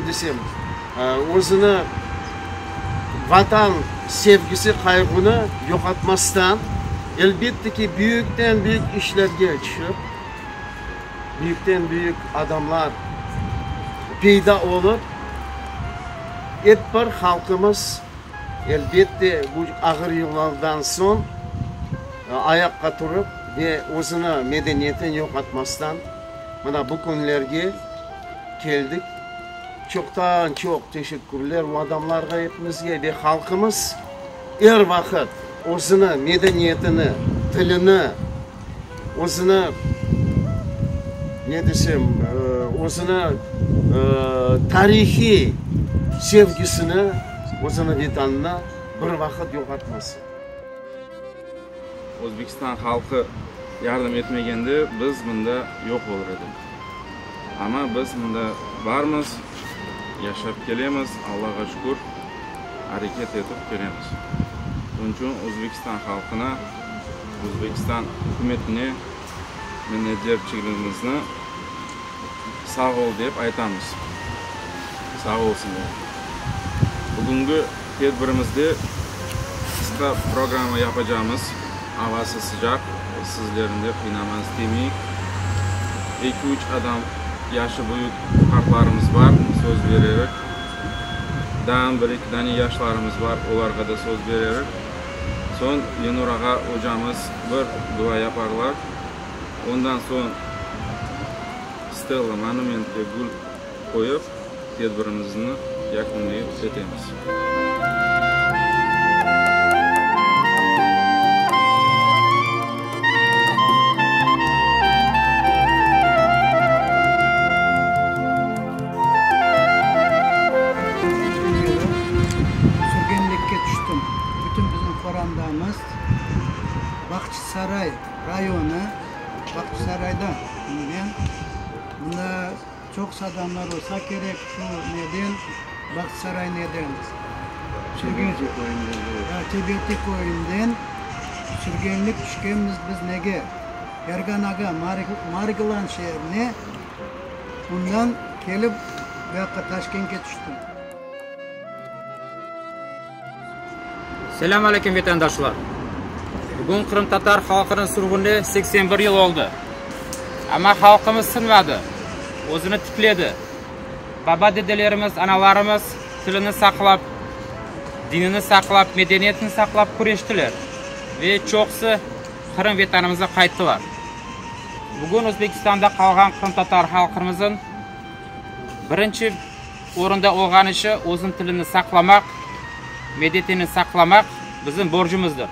Ne desem, özüni Vatan sevgisi qayğunı yoqatmastan, elbette ki, büyükten-büyük işlerge tüşip, büyükten-büyük adamlar peyda olıp, ep bir halqımız, elbette, bu ağır yıllardan soñ ayaqqa turıp ve özüni medeniyetini yoqatmastan, mına bu künlerge keldik. Çoqtan-çoq teşekkürler bu adamlarğa, epimizge ve halqımız er vaqıt özüni medeniyetini, tilini, özüni, ne desem, özüni tarihiy sevgisini, özüni Vetanına bir vaqıt yoqatmasın. Özbekistan halqı yardım etmegende biz mında yoq olur edik. Amma biz mında barmız, yaşap kelemiz, Allağa şükür, areket etip kelemiz. Bunıñ içün Özbekistan halqına, Özbekistan ükümetine minnetdarçılığımıznı sağ ol dep aytamız. Sağ olsunlar. Bugünki tedbirimizde qısqa programma yapacamız. Avası sıcaq, sizlerni de qıynamaq istemeyik. Eki-üç adam, yaşı büyük qartlarımız bar, söz bererik. Daa bir-eki dane yaşlarımız bar, olarğa da söz bererik. Soñ Lenur ağa ocamız bir dua yaparlar. Ondan soñ stella, monumentke gül qoyıp, tedbirimizni yekünleyip etemiz. Yılı sürgünlikke tüştim. Bütün bizim qorandamız Bağçasaray rayonı, Bağçasaraydan men. Mında çoqsu adamlar olsa kerek, şu neden, Bağçasaray neden. Tebeti köyünden. Tebeti köyünden sürgünlik tüşkenmiz biz nege? Ferganağa, Margilan şeerine. Ondan kelip bu yaqqa Taşkentke tüştim. Selâm aleyküm, vetandaşlar! Bugün qırımtatar halqınıñ sürgünine 81 yıl oldı. Amma halqımız sınmadı, özüni tikledi. Baba-dedelerimiz, analarımız tilini saqlap, dinini saqlap, medeniyetini saqlap küreştiler ve çoqusı Qırım Vetanımıza qayttılar. Bugün Özbekistanda qalğan qırımtatar halqımızın birinci orunda olğan işi özüniñ tilini saqlamaq, medetini saqlamaq bizim borcumızdır.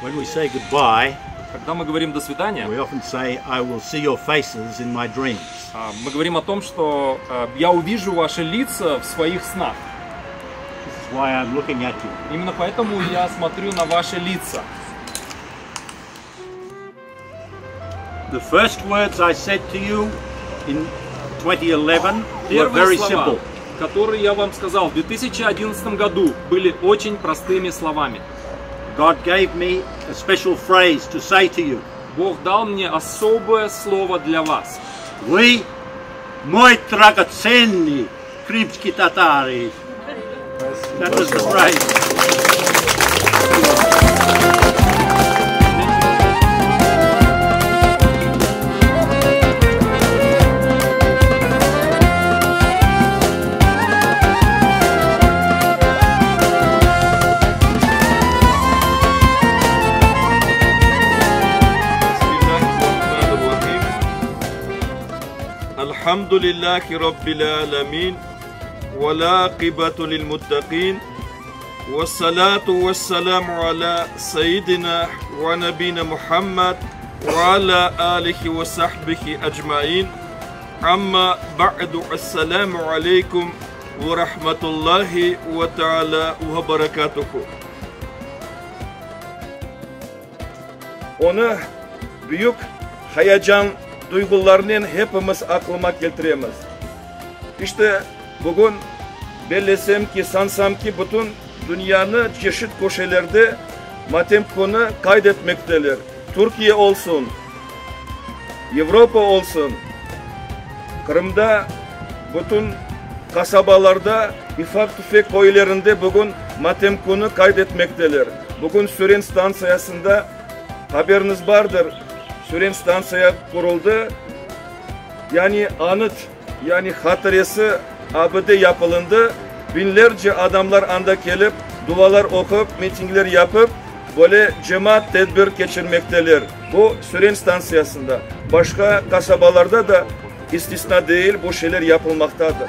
When we say goodbye, Когда мы говорим до свидания, we often say, I will see your faces in my dreams. мы говорим о том, что я увижу ваши лица в своих снах. This is why I'm looking at you. Именно поэтому я смотрю на ваши лица. The first words I said to you in 2011 were Первые very слова, simple. которые я вам сказал в 2011 году, были очень простыми словами. God gave me a special phrase to say to you. Бог дал мне особое слово для вас. Вы мой драгоценный крымский татары. That was the phrase. Bismillahirrahmanirrahim. Elhamdülillahi Rabbil alemin. Vel aqibatu lil muttaqin. Vessalatu vesselamu ala seyyidina ve nebina Muhammed ve ala alihi ve sahbihi ecmain. Amma ba'du esselamu aleykum ve rahmetullahi ve teala ve berekatuhu. Onı büyük hayacan duyğularnen hepimiz aqlıma keltiremiz. İşte, bugün bellesem ki, sansam ki, bütün dünyanı çeşit köşelerde matem künü qayd etmekteler, Türkiye olsun, Avropa olsun, Qırımda. Bütün qasabalarda, ifaq-tüfek köylerinde bugün matem künü qayd etmekteler. Bugün Süren stantsiyasında, haberiñiz bardır, Süren stantsiya quruldı, yani anıt, yani hatıresi abide yapılındı. Biñlerce adamlar anda kelip, dualar oqup, mitingler yapıp, böyle cemaat tedbir keçirmekteler. Bu Süren stantsiyasında. Başqa qasabalarda da istisna değil, bu şeyler yapılmaqtadır.